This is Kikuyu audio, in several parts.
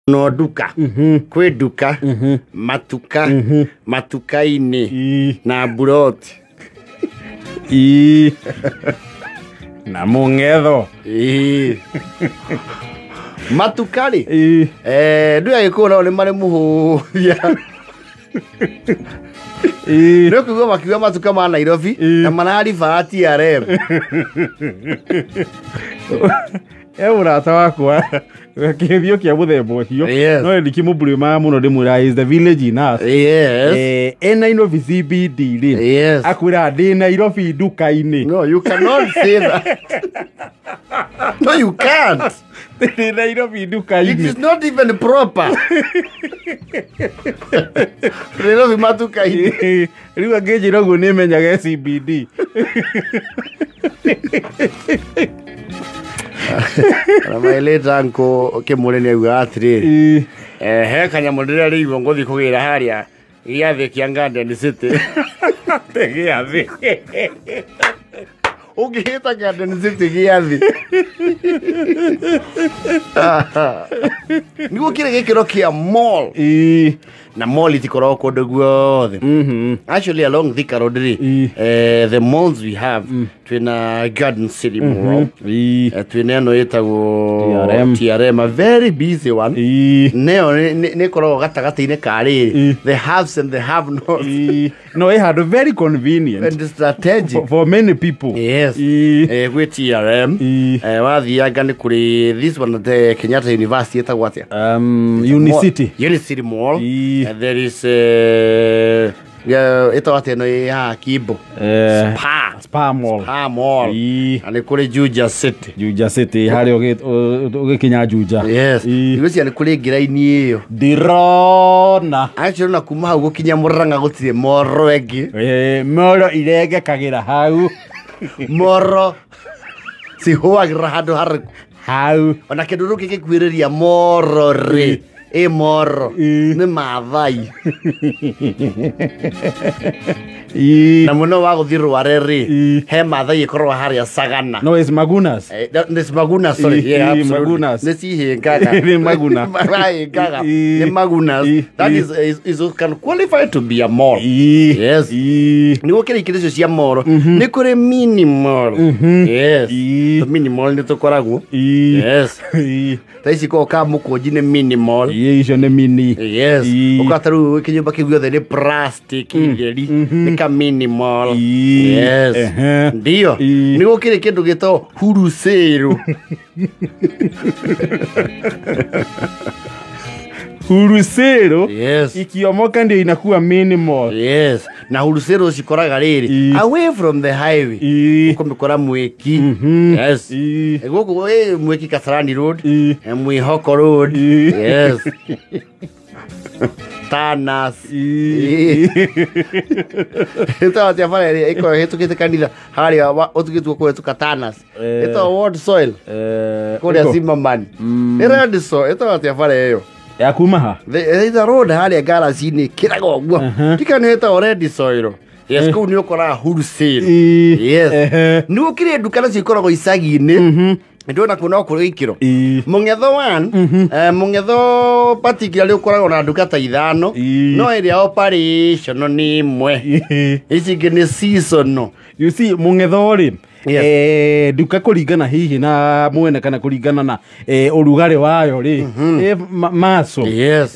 No nduka kwĩ nduka matuka matuka-inĩ na mburoti. Ii. Na mũng'etho. Ĩĩ. Matuka rĩ, Ii. ndũ ya Gĩkũyũ nao nĩ marĩ mũhũthia. Ii. Nĩ ũkũigua makiuga matuka ma Nairobi Ĩĩ. na mararibaa TRM. E mũrata wakwa kĩhĩthio kĩa mũthemba ũcio. Yes. No ndikĩmũblame mũno, ndĩmwĩra is the village in us. Yes. E Nairobi CBD rĩ, Yes. akwĩra ndĩ Nairobi nduka-inĩ. No, you cannot say that. No, you can't. Ndĩ Nairobi It nduka-inĩ. is not even proper. Nairobi matuka-inĩ. Rĩu angĩnjĩra ũguo nĩ menyaga CBD. Na my late uncle Kĩmũrĩ nĩ augaga atĩrĩrĩ, Ii. he kanyamũ ndĩrarĩirwo ngũthiĩ kũgĩra harĩa gĩathĩ kĩa Garden City. Gĩathĩ. Ũngĩhĩta Garden City gĩathĩ. Nĩguo kĩrĩ gĩkĩro kĩa mall. Ii. Na mall itikoragwo kũndũ guothe. Actually along Thika Road rĩ, Ii. The malls we have, twĩna Garden City Mall. Ii. Twĩna ĩno ĩtagwo TRM. TRM, a very busy one. Ii. Neyo nĩ ĩkoragwo gatagatĩ-inĩ ka rĩrĩ, Ii. the haves and the have nots. Ii. No, ĩ handũ very convenient And strategic. for many people. Yes. Ii. Gwĩ TRM. Ii. Wathianga nĩ kũrĩ this one at the Kenyatta University ĩtagwo atĩa? Unicity. Unicity Mall. Ii. There is ĩtagwo atĩa ĩno ĩ haha Kimbo? Spa. Spa Mall. Spa Mall. Ii. Na nĩ kũrĩ Juja City. Juja City harĩa ũgĩkinya Juja. Yes. Ii. Ngwĩciria nĩ kũrĩ ngĩraini ĩyo. Ndĩrona. Actually na kuma hau gũkinya Murang'a gũtirĩ moro ĩngĩ. Moro irengekagĩra hau. Moro cihũagĩra handũ harĩkũ? Hau. Ona kĩndũ rĩu kĩngĩkuhĩrĩria moro rĩ, ĩ moro Ii. nĩ Maathai. Ii. Na mũno wa gũthiĩ Rware rĩ, Ii. he Maathai ĩkoragwo harĩa Sagana. No, it's Magunas. Nĩ Maguna, sorry. Ii, Yeah, ii, absolutely. Magunas. Nĩ cihĩngaga. Nĩ Maguna. Marahĩngaga. Ii. Nĩ Magunas. Ii, That ii. is can qualify to be a mall. Ii. Yes. Ii. Nĩguo kĩrĩa ikĩrĩ icio cia moro nĩ kũrĩ mini mall. Yes. Ii. Mini mall nĩ tũkoragwo. Ii. Yes. Ii. Ta ici korwo ka mũkũnji nĩ mini mall. Ii, icio nĩ mini. Yes. Ii. Ũkata rĩu kĩnyũmba kĩu gĩothe nĩ plastic theri, nĩ ka mini mall. Ii. Yes. Ehe. Ndio. Ii. Nĩ gũkĩrĩ kĩndũ gĩtagwo hurucĩrũ. Hurusero. Yes. Ikiomoka ndio inakuwa minimal. Yes. Na hurucĩrũ cikoraga rĩrĩ Ii. away from the highway. Ii. Ũkũmĩkora Mwĩki. Yes. Ii. Gũkũ Mwĩki Kasarani Road. Ii. Mwĩhoko Road. Ii. Yes. Tanas. Ii. Ĩtagwo atĩa bara ĩrĩa ĩkoragwo ĩhĩtũkĩte kanitha harĩa ũtugĩtwo kũhĩtũka Tanas? Ĩtagwo World Soil kũrĩa ĩko. Zimmerman. Nĩ Red Soil, ĩtagwo atĩa bara ĩyo? Ya kuma ha? There is a road harĩa ngaraci-inĩ kĩraga ũguo. Ndikana nĩ ĩtagwo Red Soil. Yes, kũu nĩ ũkoraga wholesale. Ii. Yes. Ehe. Nĩ gũkĩrĩ nduka nacio ikoragwo icagi-inĩ. Ndĩrona kũu no kũrĩ ikĩro. Ii. Mũng'etho one, mũng'etho particularly ũkoragwo na nduka ta ithano, Ii. no ĩrĩa operational nĩ ĩmwe. Ii. Ici ingĩ nĩ seasonal. You see, mũng'etho rĩ, Yes. nduka kũringana hihi na mwene kana kũringana na ũrugarĩ wayo rĩ, maco. Yes.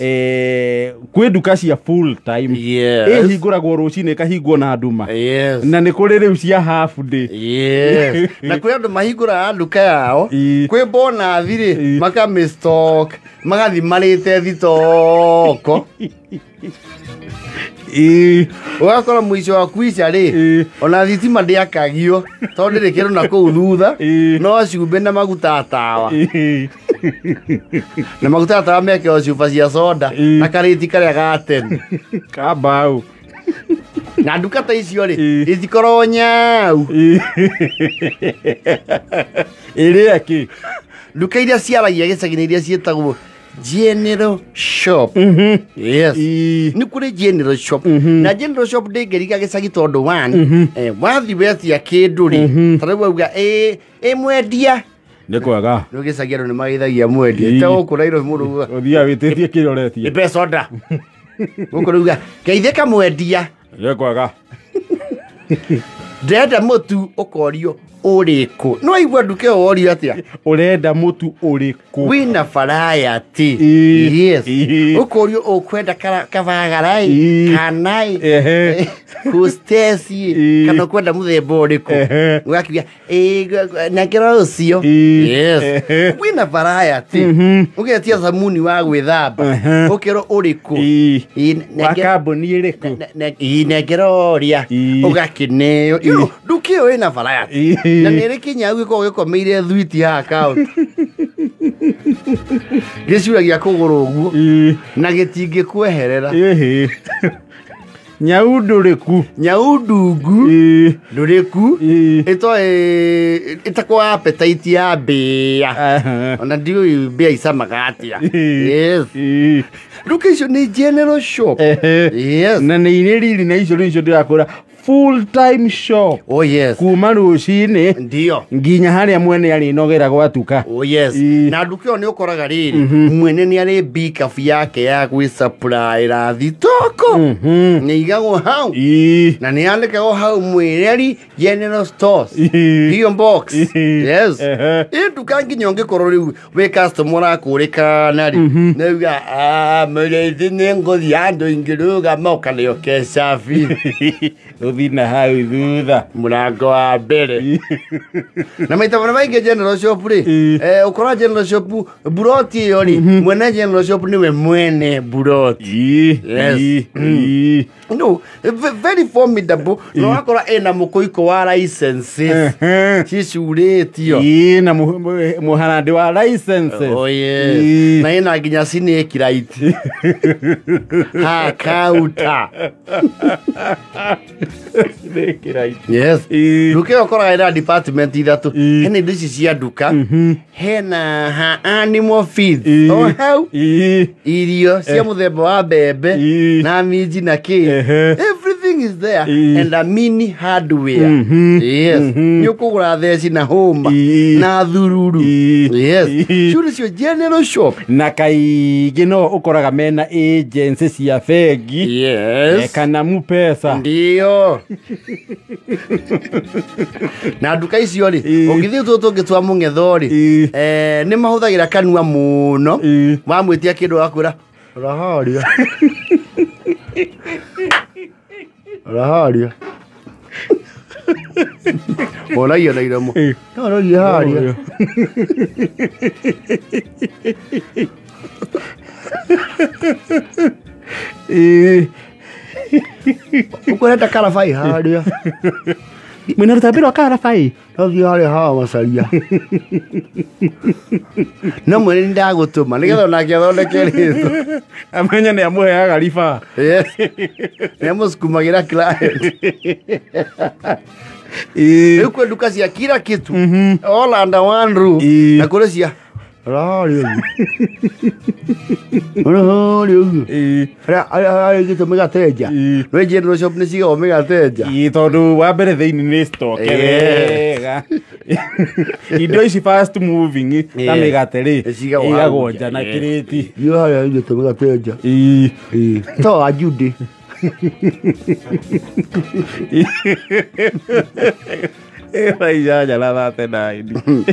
Kwĩ nduka cia full time. Yes. Ĩhingũragwo rũcinĩ ĩkahingwo na nduma. Yes. Na nĩ kũrĩ rĩu cia half day. Yes. Na kwĩ andũ mahingũraga nduka yao, Ii. kwĩ bonathi rĩ, Ii. makamĩstock, magathiĩ marĩte thitoko. Ii. Ũgakora mũico wa kwica rĩ, Ii. ona thitima ndĩakagio tondũ ndĩrĩ kĩndũ na kũu thutha, Ii. no cumbĩ na maguta ya tawa. Ii. Na maguta ya tawa mekĩrwo cuba cia soda Ii. na karĩti karĩa ga tene. Kambau. Na nduka ta icio rĩ, Ii. itikoragwo nyau. Ii. Ĩrĩa kĩ? Nduka iria ciaragia gĩcagi-inĩ iria ciĩtagwo general shop. Yes. Ii. Nĩ kũrĩ general shop. Na general shop ndĩngĩriga gĩcagi tondũ one, wathi wetia kĩndũ rĩ, ta rĩu wauga ĩ mwendia. Nĩ kwega. Nĩ gĩcagi andũ nĩ mageithagia mwendia. Te gũkũ Nairobi mũndũ uga Ũthiaga wĩtĩtie kĩrĩa ũretia. Nipe soda. Gũkũ rĩu geithĩka mwendia. Nĩ kwega. Ndĩrenda mũtu ũkorio ũrĩkũ. No waigua nduka ĩyo worio atĩa? Ũrenda mũtu ũrĩkũ? Wĩna variety. Yes. Ũkorio ũkwenda kabagarai kana hostess kana ũkwenda mũthemba ũrĩkũ. Ũgakiuga nengera ũcio. Yes. Wĩna variety. Ũgetia thamuni wa gwĩthamba. Ũkerwo ũrĩkũ. Wa kambuni ĩrĩkũ? Nengera ũrĩa. Ũgakĩneo. Nduka ĩyo ĩna variety. Na nĩ ĩrĩ kinya gĩkoragwo gĩkomeire thwiti haha kaũntĩ. Gĩcuragia kũgũrũ ũguo na gĩtingĩkweherera. Nyau ndũrĩku? Nyau ndungu ndũrĩku ĩtoĩ ĩtakwa appetite ya mbĩa. Ona ndiũĩ mbĩa icamaga atĩa. Yes. Nduka icio nĩ general shop. Yes. Na nĩ irĩ riri na icio nĩcio ndĩrakwĩra full time shop. Oh yes. Kuma rũcinĩ ndio nginya harĩa mwene arĩnogera gwatuka. Oh yes. Na nduka ĩyo nĩ ũkoraga rĩrĩ mwene nĩ arĩ bikabu yake ya gwĩsupplyra thitoko. Nĩ igagwo hau. Na nĩ yandĩkagwo hau Mwĩreri General Stores. Hiyo box. Yes. Ĩ nduka nginya ũngĩkorwo rĩu wĩ customer ũrakũrĩkana rĩ. Nĩ uga mũrĩithi nĩ ngũthiĩ handũ ingĩrũgama ũkarĩo ke cabi. Ũthiĩ na hau thutha mũrango wa mbere. Na maita marĩa maingĩ general shop rĩ, ũkora general shop buroti ĩyo rĩ, mwene general shop nĩwe mwene buroti. Yes. No, very formidable. No wakora ĩna mũkũikũ wa licenses cicurĩtio. Na mũharandĩ wa licenses. Oh yes. Na ĩna nginya snake light. Ha counter. Snake light. Yes. Nduka ĩyo ũkoraga ĩna department ithatũ. Hena indo ici cia nduka. Hena ha animal feed. O hau. Irio cia mũthemba wa mbembe na minji na kĩ. Everything is there. And a mini hardware. Yes. Nĩ ũkũgũra theci na hũma na thururu. Yes. Icio nĩcio general shop. Na kaingĩ no ũkoraga mena agency cia bengi. Yes. Kana mupesa. Ndio. Na nduka icio rĩ, ũngĩthiĩ tũtũ tũngĩ twa mũng'etho rĩ, nĩ mahũthagĩra kanua mũno. Wamwĩtia kĩndũ agakwĩra raharia. Raharia. Wonagia na iromo. No no haria. Ũkwenda karabai haria. Mwĩna rũtambĩ rwa karabai? No thiĩ harĩa hawa macaria. No mwene nĩ ndagũtũma nĩgetha onake athondeke rĩtwa. Amenye nĩ amũheaga riba. Yes. Nĩ amũsukumagĩra client. Rĩu kwĩ nduka cia kila kitu. All under one roof. Na kũrĩ cia raharia ũguo. Raharia ũguo. Harĩa igĩtwo mĩgate nja. No general shop nĩ cigagwo mĩgate nja. Tondũ wa mbere thĩinĩ nĩ stock wega. Indo ici fast moving ta mĩgate rĩ ĩigagwo nja na kĩrĩti. Iyo harĩa igĩtwo mĩgate nja. To a Judy. Ĩra inyanya na 39.